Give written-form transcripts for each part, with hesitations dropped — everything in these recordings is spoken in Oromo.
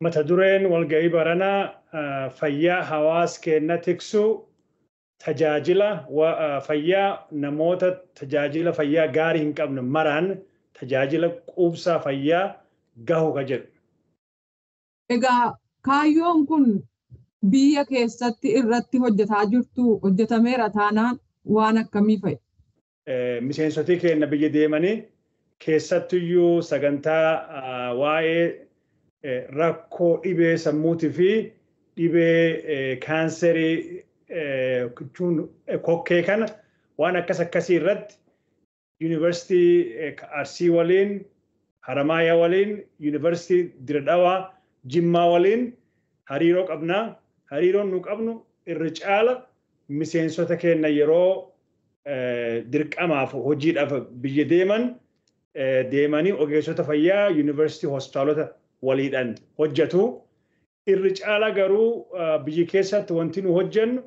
Mata dureen walga'ii baranaa fayyaa hawaasa keenya tiksuu, tajaajila fayyaa namoota tajaajila fayyaa gaarii hin qabne maraan tajaajila quubsaa fayyaa gahu ka jedhu. Egaa kaayyoon kun biyya keessatti irratti hojjetaa jirtu, hojjetameera taanaan waan akkamii fa'i? Miseensotii keenya biyya deemanii keessattuyyuu sagantaa waa'ee rakkoo dhibee sammuutii fi dhibee kaanserii kokkee kana waan akkas akkasii irratti Yuunivarsiitii Arsii waliin, Haramaayaa waliin, Yuunivarsiitii Diredhawaa, Jimmaa waliin hariiroo qabnaa. Hariiroon nu qabnu irra caala miseensota keenya yeroo dirqamaaf hojiidhaaf biyya deeman deemanii ogeessota fayyaa yuunivarsiitii hospitaalota waliidhaan hojjetu. Irri caala garuu biyya keessatti wanti nu hojjennu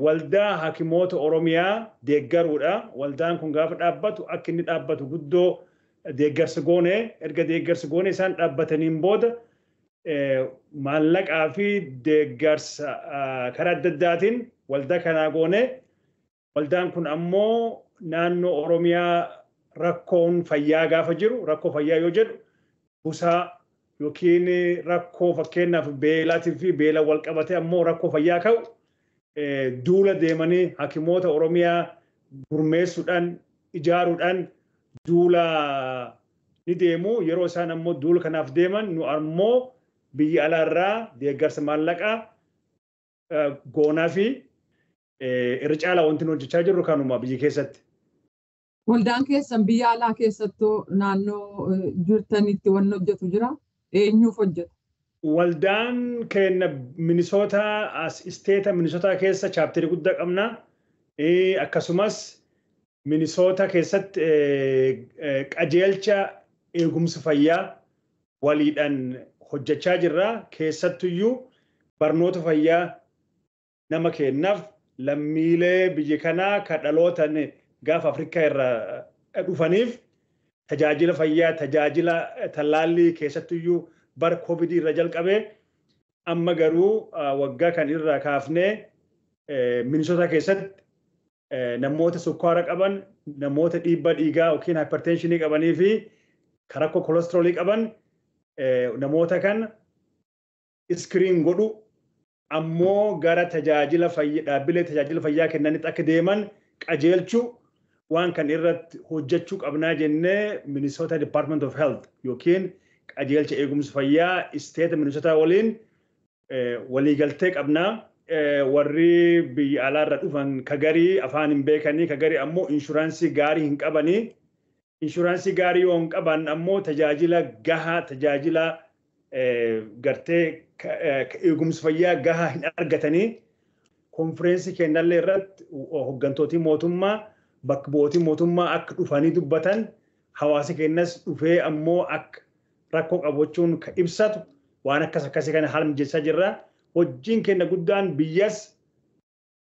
waldaa hakimoota Oromiyaa deeggaruudha. Waldaan kun gaafa dhaabbatu, akka inni dhaabbatu guddoo deeggarsa goone. Erga deeggarsa goone isaan dhaabbataniin booda maallaqaa fi deeggarsa karaa adda addaatiin waldaa kanaa goone. Waldaan kun ammoo naannoo Oromiyaa rakkoon fayyaa gaafa jiru, rakkoo fayyaa yoo jedhu busaa yookiin rakkoo fakkeenyaaf beelaatii fi beela wal qabate ammoo rakkoo fayyaa ka'u, duula deemanii hakimoota Oromiyaa gurmeessuudhaan, ijaaruudhaan duula ni deemu. Yeroo isaan ammoo duula kanaaf deeman nu ammoo biyya alaarraa deeggarsa maallaqaa goonaa fi irra caalaa wanti nu hojjechaa jirru kanuma biyya keessatti. Waldaan keessan biyya alaa keessattuu naannoo jirtanitti wanni hojjetu jira? Eenyuuf hojjeta? Waldaan keenya Minisootaa, as isteeta Minisootaa keessa chapterii guddaa qabna. Akkasumas Minisootaa keessatti qajeelcha eegumsa fayyaa waliidhaan hojjechaa jirra. Keessattuyyuu barnoota fayyaa nama kennaaf, lammiilee biyya kanaa ka dhalootan gaafa Afrikaa irraa dhufaniif tajaajila fayyaa, tajaajila tallaallii, keessattuyyuu bara Koovidii irra jalqabee. Amma garuu waggaa kan irraa kaafnee Minisootaa keessatti namoota sukkaara qaban, namoota dhiibbaa dhiigaa yookiin hypertensionii qabanii fi rakkoo kolesteroolii qaban, namoota kan screen godhu, ammoo gara tajaajila fayyaa, dhaabbilee tajaajila fayyaa kennanitti akka deeman qajeelchuu, waan kan irratti hojjechuu qabnaa jennee Minnesota Department of Health yookiin qajeelcha eegumsa fayyaa isteeta Minnesota waliin waliigaltee qabnaa. Warri biyya alaarra dhufan ka garii afaan hin beekanii, ka garii ammoo inshuraansii gaarii hin qabanii. Inshuraansii gaarii yoo hin qaban ammoo tajaajila gahaa, tajaajila gartee eegumsa fayyaa gahaa hin argatanii. Konfireensii kennallee irratti hoggantootii mootummaa, bakka bu'ootii mootummaa akka dhufanii dubbatan, hawaasa keenyas dhufee ammoo akka rakkoo qabachuun ka ibsatu, waan akkas akkasii kana haala mijeessaa jirra. Hojiin keenya guddaan biyyas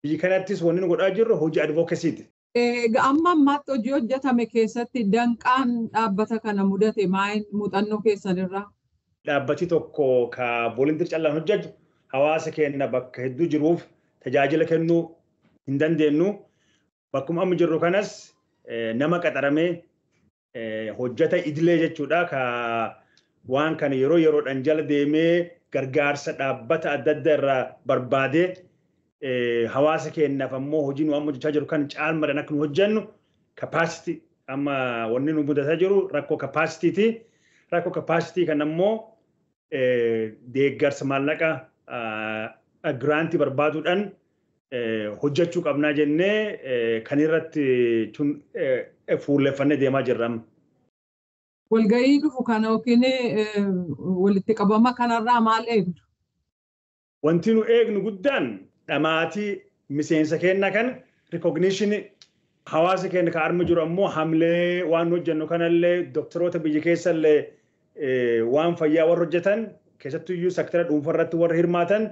biyya kanattis wanni nu godhaa jirru hojii advocacyiti. Egaa amma ammaatti hojii hojjetame keessatti danqaan dhaabbata kana mudate maal muuxannoo keessanirraa? Dhaabbati tokko ka volunteer callaan hojjetu hawaasa keenya bakka hedduu jiruuf tajaajila kennuu hin dandeenyu. Bakkuma amma jirru kanas nama qaxaramee hojjeta idilee jechuudha, ka waan kana yeroo yeroodhaan jala deemee gargaarsa dhaabbata adda addaa irraa barbaadee hawaasa keenyaaf ammoo hojii nu amma hojjechaa jiru kan caalmadhaan akka nu hojjennu capacity, amma wanni nu mudataa jiru rakkoo capacityti. Rakkoo capacity kan ammoo deeggarsa maallaqa grantii barbaaduudhaan hojjechuu qabnaa jennee kan irratti fuulleffannee deemaa jirra amma. Walgahii dhufu kana yookiin walitti qabama kanarraa maal eegdu? Wanti nu eegnu guddaan dhamaatii miseensa keenya kan recognition, hawaasa keenya kan arma jiru ammoo hamlee waan hojjennu kanallee, doktoroota biyya keessallee waan fayyaa warra hojjetan, keessattuyyuu sektara dhuunfaa irratti warra hirmaatan,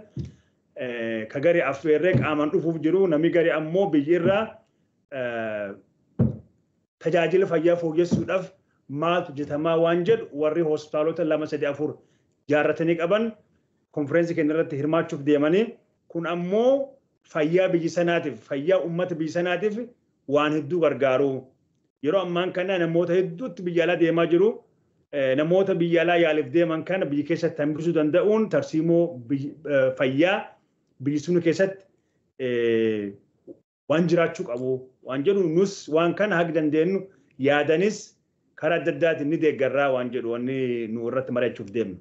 ka gari affeerree qaamaan dhufuuf jiru, namni gari ammoo biyya irraa tajaajila fayyaa fooyyessuudhaaf maaltu hojjetamaa waan jedhu, warri hospitaalota lama, sadi, afur jaarratanii qaban konfereensii keenya irratti hirmaachuuf deemanii, kun ammoo fayyaa biyya sanaatiif, fayyaa uummata biyya sanaatiif waan hedduu gargaaru. Yeroo ammaan kana namoota hedduutti biyya alaa deemaa jiru. Namoota biyya alaa yaaliif deeman kana biyya keessatti hambisuu danda'uun tarsiimoo fayyaa biyyi sun keessatti waan jiraachuu qabu waan jedhu, nus waan kana haga dandeenyu yaadanis karaa adda addaatiin ni deeggarraa waan jedhu wanni nu irratti mari'achuuf deemnu.